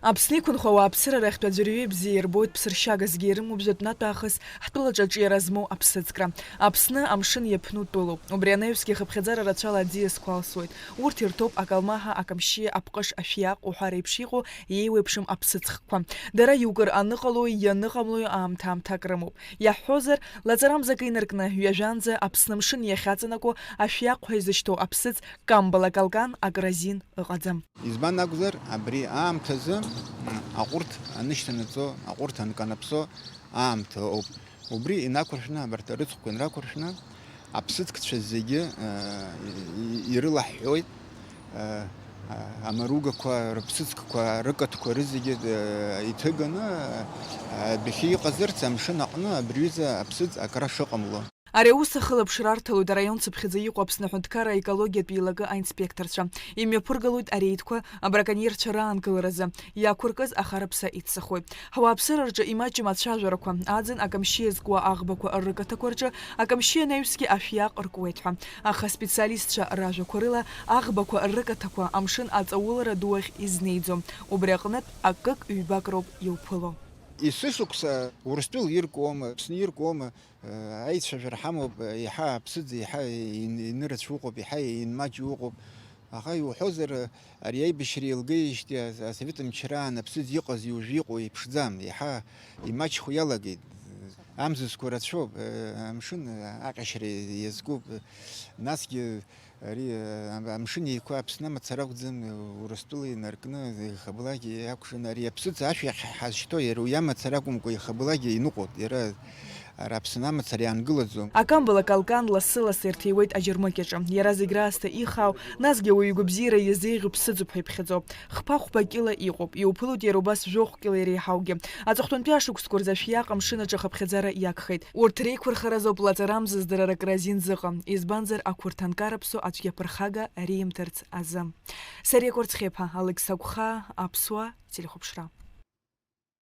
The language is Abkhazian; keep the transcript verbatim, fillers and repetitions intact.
Аԥсны иқәынхо ауааԥсыра рахьтә аӡәырҩы ибзиа ирбоит ԥсыршьагазгьы ирымоуп жәытәнатә аахыс ҳтәылаҿы аҿиара змоу аԥсыӡкра. Аԥсны амшын иаԥну тәылоуп. Убри анаҩсгьы хыԥхьаӡара рацәала аӡиасқәа алсуеит. Урҭ ирҭоуп акалмаҳа, акамшьы, аԥҟыш, ашәиаҟ уҳәа реиԥш иҟоу еиуеиԥшым аԥсыӡхқәа. Дара иукыр аныҟалои ианыҟамлои аамҭа-аамҭак рымоуп. Иаҳҳәозар, лаҵарамзак инаркны, ҩажәанӡа Аԥсны амшын иахьаҵанакуа ашәиаҟ ҳәа изышьҭоу аԥсыӡ камбала калкан акразин ыҟаӡам. Избан акәзар, абри аамҭазы, м, аҟәырҭ анышьҭанаҵо, аҟәырҭ анканаԥсо аамҭа ауп. Убри инақәыршәны, абарҭ арыцхәқәа инрақәыршәны, аԥсыӡкцәа зегьы, э, и-, и-, ирылаҳәҳәоит, э, а-, амаругақәа, рыԥсыӡкқәа, рыкатқәа рызегьы, э, иҭыганы, э, адәахьы иҟазарц амшын аҟны абри аҩыза аԥсыӡ акра шыҟамло. Ари аус ахылаԥшра арҭалоит араион цыԥхьаӡа иҟоу Аԥсны аҳәынҭқарра аекологиатә еилакы аинспекторцәа. Имҩаԥыргалоит ареидқәа абраконьерцәа раанкыларазы иақәыркыз ахараԥса иццахоит. Ҳауааԥсыра рҿы имаҷым ацәажәарақәа, аӡын акамшьы иазкуа аӷбақәа ррыкаҭақәа рҿы акамшьы анаҩсгьы ашәиаҟ ркуеит ҳәа. Аха аспециалистцәа ражәақәа рыла, аӷбақәа ррыкаҭақәа амшын аҵаулара ду ахь изнеиӡом. Убри аҟнытә акык-ҩбак роуп иуԥыло. Есышықәса Урыстәыла иркуама, Аԥсны иркуама, э, аицәажәара ҳамоуп, еиҳа аԥсыӡ еиҳа ин-, инырацә ыҟоуп, еиҳа инмаҷу ыҟоуп. Аха иуҳәозар, ари аибашьра еилгеижьҭеи а-, асовет мчраан аԥсыӡ иҟаз уажә иҟоу еиԥшӡам, еиҳа имаҷхо иалагеит. Амзызқәа рацәоуп, э, амшын аҟьашьра иазкуп. Насгьы ари, э, ам-, амшын еиқәа Аԥсны амацара акәӡам, Урыстәыла инаркны, ихабалак иакәшаны, ари аԥсыӡ ашә иахь ҳазшьҭоу иара уи амацара акәымкәа, ихабалак иныҟәоит, иара ара Аԥсны амацара иаангылаӡом. Акамбала калкан лассы-лассы ирҭиуеит аџьармыкьаҿы. Иара зегь раасҭа ихаау, насгьы ауаҩы игәабзиара иазеиӷьу ԥсыӡуп ҳәа иԥхьаӡоуп. Хԥа-хәба кьыла иҟоуп, иуԥылоит иара убас жәохә кьыла иреиҳаугьы. Аҵыхәтәантәи ашықәсқәа рзы ашәиаҟ амшын аҿы хыԥхьаӡара иагхеит. Урҭ реиқәырхаразоуп лаҵарамза здырара акразин зыҟам, избанзар, ақәырҭанкараԥсо аӡә иаԥырхага риимҭарц азы. Сариа Кәарцхеиԥа, Алекса Гәхаа, Аԥсуа телехәаԥшра.